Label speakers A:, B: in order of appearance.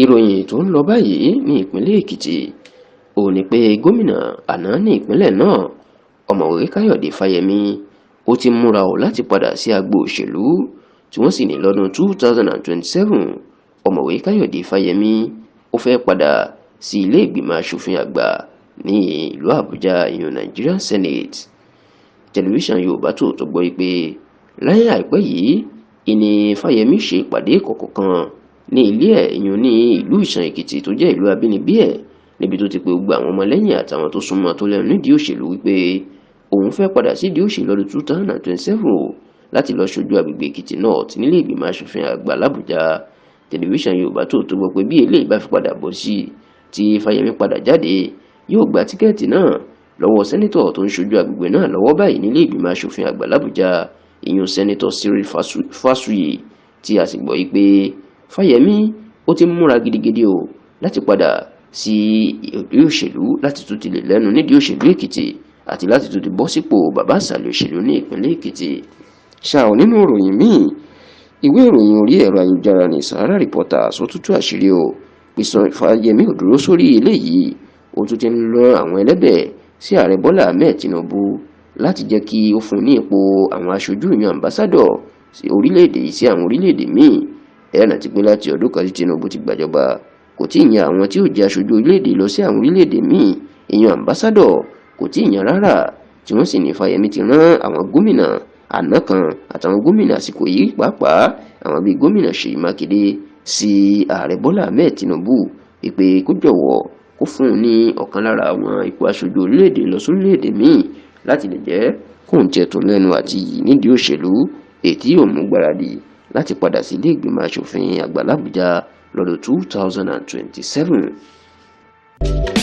A: Ìròyìn tó ń lọ báyìí ní ìpínlẹ̀ Èkìtì ò ní pé gómìnà àná ní ìpínlẹ̀ náà, Ọ̀mọ̀wé Káyọ̀dé Fáyẹmí, ó ti múra ò láti padà sí agbo òṣèlú, tí wọ́n sì ní lọ́dún 2027, Ọ̀mọ̀wé Káyọ̀dé Fáyẹmí ó fẹ́ padà sí ilé ìgbìmọ̀ asòfin àgbà ní ìlú Àbújá, ìyẹn Nigerian Senate. Tẹlifíṣàn Yorùbá Tòótọ́ gbọ́ pé lẹ́yìn àìpẹ́ yìí ìní Fáyẹmí ṣe ìpàdé ìkọ̀kọ̀ kan ní ilé ẹ̀, ìyẹn ní ìlú Ìsàn Èkìtì tó jẹ́ ìlú abínibí ẹ̀, níbi tó ti pe gbogbo àwọn ọmọlẹ́yìn àtàwọn tó súnmọ́ tó lẹ́nu nídìí òṣèlú wípé òun fẹ́ padà sídìí òṣèlú lọ́dún 2027 o, láti lọ ṣojú agbègbè Èkìtì North nílé ìgbìmọ̀ asòfin àgbà l'Àbújá. Tẹlifíṣàn Yorùbá Tòótọ́ gbọ́ pé bí eléyìí bá fi padà bọ́ sí i, tí Fáyẹmí padà jáde, yóò gba tíkẹ́ẹ̀tì náà lọ́wọ́ sẹ́nítọ̀ tó ń ṣojú agbègbè náà lọ́wọ́ báyìí nílé ìgbìmọ̀ asòfin àgbà l'Àbújá, ìyún Sẹ́nítọ̀ Cyril Fásuyè, tí a sì gbọ́ yìí pé Fáyẹmí ó ti ń múra gidigidi o láti padà sí ìdí òṣèlú, láti tún ti lè lẹ́nu nídìí òṣèlú Èkìtì àti láti tún ti bọ́ sípò bàbá ìsàlẹ̀ òṣèlú ní ìpínlẹ̀ Èkìtì. Ṣá ò, nínú ìròyìn míì, ìwé ìròyìn orí ẹ̀rọ ayélujára ní Sahara Reporters ó tún tú àṣírí o pé Fáyẹmí ò dúró sórí eléyìí, ó tún ti ń lọ àwọn ẹlẹ́bẹ̀ sí Ààrẹ Bọ́lá Ahmed Tinubu láti jẹ́ kí ó fún ní ipò àwọn aṣojú, ìyẹn ambassador, sí orílẹ̀-èdè yìí sí àwọn orílẹ̀-èdè míì. Ẹ rántí pé láti ọdún kan tí Tinubu ti gbàjọba, kò tí ì yan àwọn tí ó jẹ́ aṣojú orílẹ̀-èdè lọ sí àwọn orílẹ̀-èdè míì, ìyẹn ambassador, kò tí ì yan rárá, tí wọ́n sì ní Fáyẹmí ti rán àwọn gómìnà àná kan àtàwọn gómìnà àsìkò yìí, pàápàá àwọn bíi Gómìnà Ṣèyí Mákindé, sí Ààrẹ Bọ́lá Ahmed Tinubu ìpè kó jọ̀wọ́ kó fún un ní ọ̀kan lára àwọn ipò aṣojú orílẹ̀-èdè lọ sórílẹ̀-èdè míì, láti lè jẹ́ kóun tiẹ̀ tó lẹ́nu àti yìí nídìí òṣèlú, èyí tí yóò mú gbáradì láti padà sí ilé ìgbìmọ̀ asòfin àgbà l'Àbújá lọ́dún 2027.